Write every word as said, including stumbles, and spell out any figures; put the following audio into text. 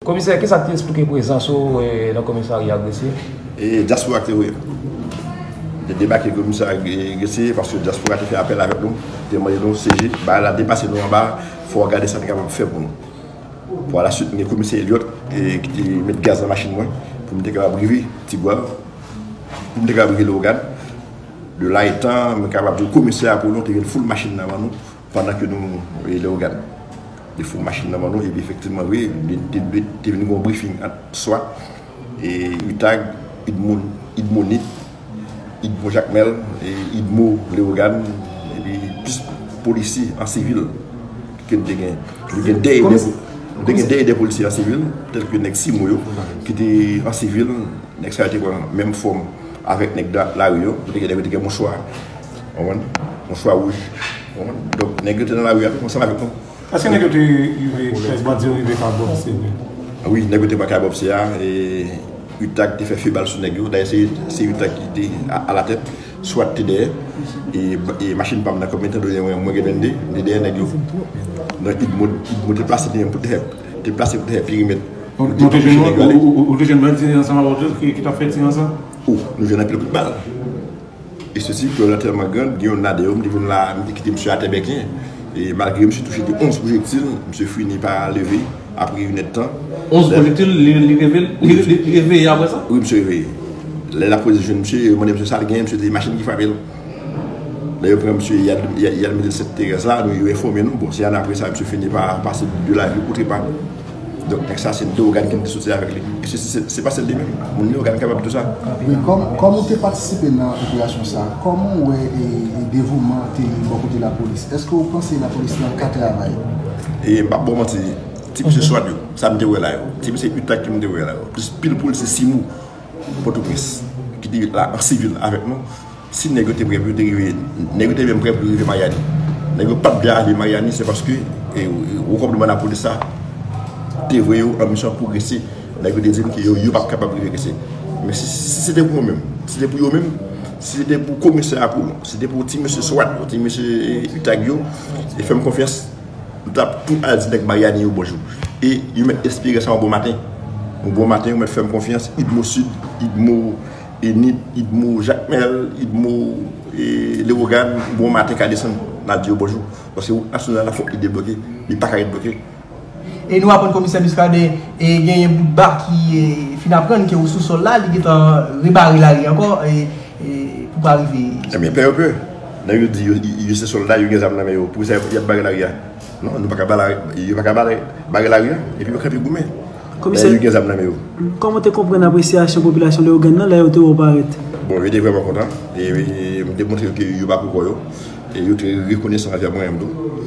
Komisè, kisa k te esplike prezans ou, eh, nan komisarya Gresye? E dyaspora ki te voye. Te debake komisarya Gresye paske dyaspora te fè apèl avèk nou, te mande nou, "C G, bagay la depase nou anba, fò w gade sa n kapab fè pou nou." Pou alasuit, gen komisè Eliot, eh, ki te met gaz nan machin mwen pou m te kapab rive Tigwav, pou m te kapab rive Lewogàn. De la etan, mwen kapab di w, komisè Apollon te gen foul machin nan men nou pandan ke nou, eh, Lewogàn. Te foul machin nan men nou, epi efektivman vre, li te, te, te vin gen yon briefing ant SWAT, e UTAG, UDMO, UDMONIT, UDMO Jakmèl, e UDMO Lewogàn, epi plis polisye an sivil ke n te gen. Nou gen dèyè de, nou te gen dèyè de polisye an sivil, tèl ke nèg CIMO yo, ki te an sivil, nèg sa yo te pran menm fòm avèk nèg da-, lari yo, nou te gen nèg yo te gen mouchwa, w konprann? Mouchwa wouj, w konprann? Donk, nèg yo te nan lari a tou, ansanm avèk nou. Èske nèg yo te rive, bandi yo rive ka bòpse li? Wi, nèg yo te pran ka bòpse a, e UTAG te fè fè bal sou nèg yo. Dayè, se, se UTAG ki te a, alatèt, SWAT te dèyè. E, e machin pa m nan, kòm etan done mwen, mwen gen blende, m te dèyè nèg yo. Nan UDMO, UDMO te plase li menm pou te fè, te plase pou te fè perimèt. Ou, ou te jwenn, ou, ou, ou te jwenn bandi ansanm avè w tou ki, ki t ap fè ti ansanm? Ou, nou jwenn anpil kout bal. E sesi, pyèl la tèlman gran, gen youn ladan yo, m te vin la, m te kite misye atè bèken. E malgre misye touche de onz pwojektil, misye fini pa leve apre inèdtan. Onz pwojektil, li, li reveye, li, li, li reveye apre sa? Wi, misye reveye. Lè lapolis jwenn misye, yo mande misye sa l genyen, misye di machin ki frape l. Lè yo pran misye, y al, y al, y al mete l Sent Terèz la, nou, yo enfòme nou. Bon, se ann apre sa, misye fini pa pase de la vi ou trepa. Donk, nèg sa, se Lewogàn ki te soti avèk li. E se, se, se pa sèl li menm. Moun Lewogàn kapab di w sa. Wi, kòm, kòm ou te patisipe nan operasyon sa, kòman w wè e, e devouman te ye bò kote lapolis? Èske w panse lapolis lan ka travay? E m p ap ba w manti, ti mesye SWAT yo, sa m te wè la yo, ti mesye UTAG ke m te wè la yo, plis pil polisye CIMO Pòtoprens, ki te la an sivil avèk nou, si nèg yo te prè pou yo te rive, nèg yo te menm prè pou yo rive Maryani. Nèg yo pa t vle ale Maryani, se paske, e, e, wo kòmandman lapolis la te voye yo an misyon pou Gresye. Nèg yo te di m ke yo, yo p ap kapab rive Gresye. Men si, si, si se te pou mwen menm, si se te pou yo menm, si se te pou komisè Apollon, si se te pou ti mesye SWAT yo, ti mesye, e, UTAG yo, e fè m konfyans, nou t ap tou al di nèg Maryani yo bonjou. E yo mèt espere sa yon bon maten. Yon bon maten, yo mèt fè m konfyans, UDMO Sid, UDMO, e, Nip, UDMO Jakmèl, UDMO, e, Lewogàn, yon bon maten ka desann, n al di yo bonjou. Paske wout nasyonal la fòk li debloke, li pa ka ret bloke. E nou aprann komisè Muscadin, e, genyen bout ba ki, e, fin aprann ke ou sou sòl la, li gentan rebare lari ankò, e, e, pou pa rive. Ebyen, pè yo pè. Nèg yo di yo, yo, yo se sòlda, yo gen zam nan men yo. Poukisa y ap bare lari a? Non, nou pa ka bare, yo pa ka bare, bare lari a. Epi yo kanpe goumen. Komisè, lè yo gen zam nan men yo. Kòman w te konprann apresyasyon popilasyon Lewogàn nan lè yo te wè w parèt? Bon, yo te vrèman kontan. E, e, m te montre yo ke yo pa pou kò yo. E yo te rekonesan anvè mwen menm tou.